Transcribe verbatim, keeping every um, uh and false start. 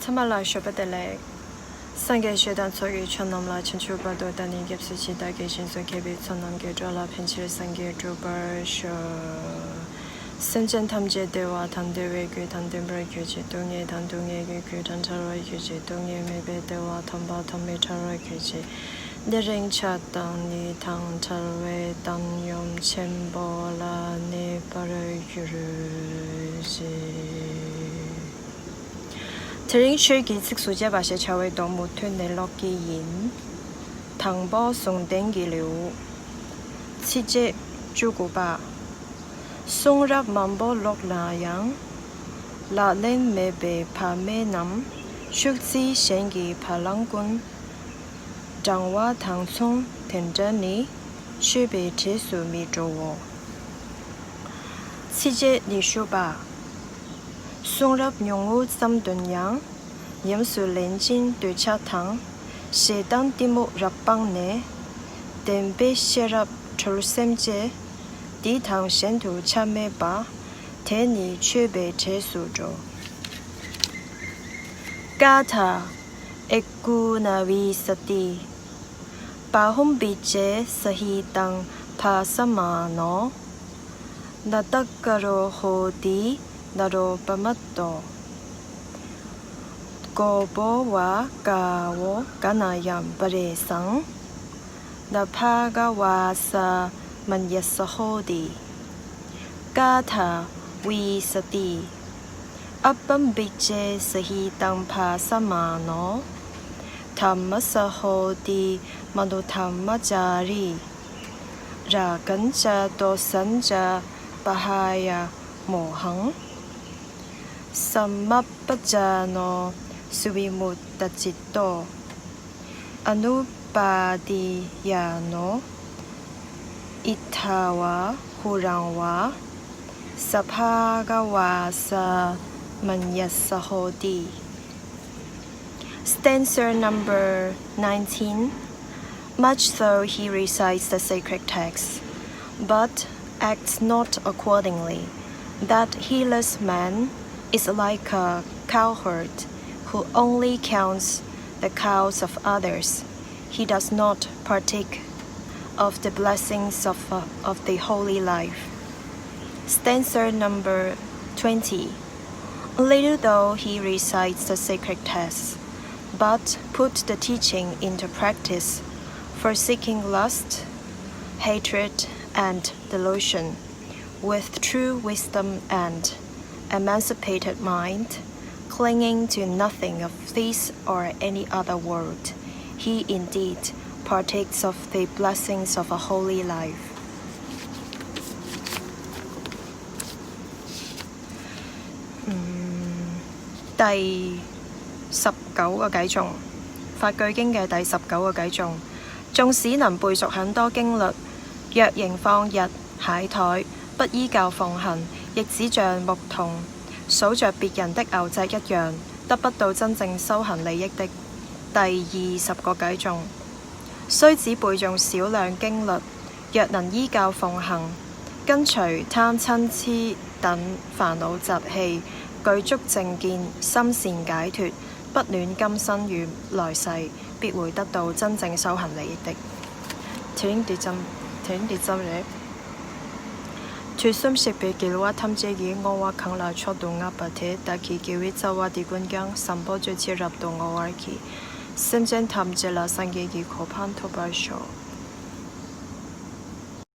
ཚང་མ་ལ་ཞོགས་པ་བདེ་ལེགས། སངས་རྒྱས་ཆོས་དང་ཚོགས་ཀྱི་མཆོག་རྣམས་ལ། བྱང་ཆུབ་བར་དུ་བདག་ནི་སྐྱབས་སུ་མཆི། བདག་གིས་སྦྱིན་སོགས་བགྱིས་པའི་ཚོགས་རྣམས་ཀྱིས། འགྲོ་ལ་ཕན་ཕྱིར་སངས་རྒྱས་འགྲུབ་པར་ཤོག། སེམས་ཅན་ཐམས་ཅད་བདེ་བ་དང་བདེ་བའི་རྒྱུ་དང་ལྡན་པར་གྱུར་ཅིག། སྡུག་བསྔལ་དང་སྡུག་བསྔལ་གྱི་རྒྱུ་དང་བྲལ་བར་གྱུར་ཅིག། སྡུག་བསྔལ་མེད་པའི་བདེ་བ་དམ་པ་ཐོབ་ནས་ཐར་བར་གྱུར་ཅིག། དེ་རིང་ཆགས་སྡང་གཉིས་དང་བྲལ་བའི་བཏང་སྙོམས་ཆེན་པོ་ལ་གནས་པར་གྱུར་ཅིག། དེ་རིང་ཆོས་ཀྱི་ཚིགས་སུ་བཅད་པ་ཞེས་བྱ་བའི་མདོ་མུ་མཐུད་ནས་ཀློག་གི་ཡིན། དང་པོ་ཟུང་ལྡན་གྱི་ལེའུ། ཚིགས་བཅད་བཅུ་དགུ་པ། གསུང་རབ་མང་པོ་ཀློག་ན་ཡང་། ལག་ལེན་མེད་པའི་བག་མེད་རྣམས། ཕྱུགས་རྫི་གཞན་གྱི་བ་ལང་ཀུན། བགྲང་བ་དང་མཚུངས་དེ་འདྲ་ནི། ཆོས་པའི་གྲས་སུ་མི་འགྲོའོ། ཚིགས་བཅད་ཉི་ཤུ་པ། གསུང་རབ་ཉུང་ངུ་ཙམ་འདོན་ཡང་། ཉམས་སུ་ལེན་ཅིང་འདོད་ཆགས་དང་། ཞེ་སྡང་གཏི་མུག་རབ་སྤངས་ནས། བདེན་པའི་ཤེས་རབ་གྲོལ་སེམས་བསྐྱེད། འདི་དང་གཞན་དུ་ཆ་མེད་པ། དེ་ནི་ཆོས་པའི་གྲས་སུ་འགྲོ། ག་ཐ། ཨེ་ཀུ་ན་བི་ས་ཏི། བཱ་ཧུམ་བི་ཙེ་ས་ཧི་ཏང་བྷཱ་ས་མ་ནོ། ན་ཏ་ཀ་རོ་ཧོ་ཏི་ན་རོ་པ་མ་ཏོ། གོ་བོ་ཝ་ག་བོ་ག་ན་ཡ་བ་རེ་སང་། ན་བྷ་ག་བ་ས་མ་ཉ་ས་ཧོ་ཏི། ག་ཐ་བི་ས་ཏི། ཨ་པམ་བི་ཙེ་ས་ཧི་ཏང་བྷཱ་ས་མ་ནོ། དྷ་མ་ས་ཧོ་ཏི་མ་ནོ་དྷ་མ་ཙཱ་རི། ར་གན་ཙ་ཏོ་སན་ཙ་པ་ཧ་ཡ་མོ་ཧང་། ས་མ་པ་ཙ་ནོ་སུ་བི་མུ་ཏ་ཙི་ཏོ། ཨ་ནུ་པ་ཏི་ཡ་ནོ། ཨི་ཐ་བ་ཧུ་རང་བ། ས་བྷ་ག་བ་ས་མ་ཉ་ས་ཧོ་ཏི། Stanza number nineteen. Much though he recites the sacred text, but acts not accordingly, that heedless man is like a cowherd who only counts the cows of others. He does not partake of the blessings of, of the holy life. Stanza number twenty. Little though he recites the sacred texts, but put the teaching into practice, forsaking lust, hatred, and delusion, with true wisdom and emancipated mind, clinging to nothing of this or any other world, he indeed partakes of the blessings of a holy life. 嗯，第十九個偈頌，法句經嘅第十九個偈頌。縱使能背熟很多經律，若仍放逸懈怠，不依教奉行，亦只像牧童數着別人的牛隻一樣，得不到真正修行利益的。第二十個偈頌。雖只背誦少量經律，若能依教奉行，跟隨貪瞋痴等煩惱習氣，具足正見，心善解脫，不戀今生與來世，必會得到真正修行利益的。དེ་རིང་འདི་ཙམ། དེ་རིང་འདི་ཙམ་རེད། དུས་གསུམ་གཤེགས་པའི་རྒྱལ་བ་ཐམས་ཅད་ཀྱིས་བསྔོ་བ་གང་ལ་མཆོག་ཏུ་བསྔགས་པ་དེ། བདག་གི་དགེ་བའི་རྩ་བ་འདི་ཀུན་ཀྱང་། བཟང་པོ་སྤྱོད་ཕྱིར་རབ་ཏུ་བསྔོ་བར་བགྱི། སེམས་ཅན་ཐམས་ཅད་ལ་སངས་རྒྱས་ཀྱི་གོ་འཕང་ཐོབ་པར་ཤོག།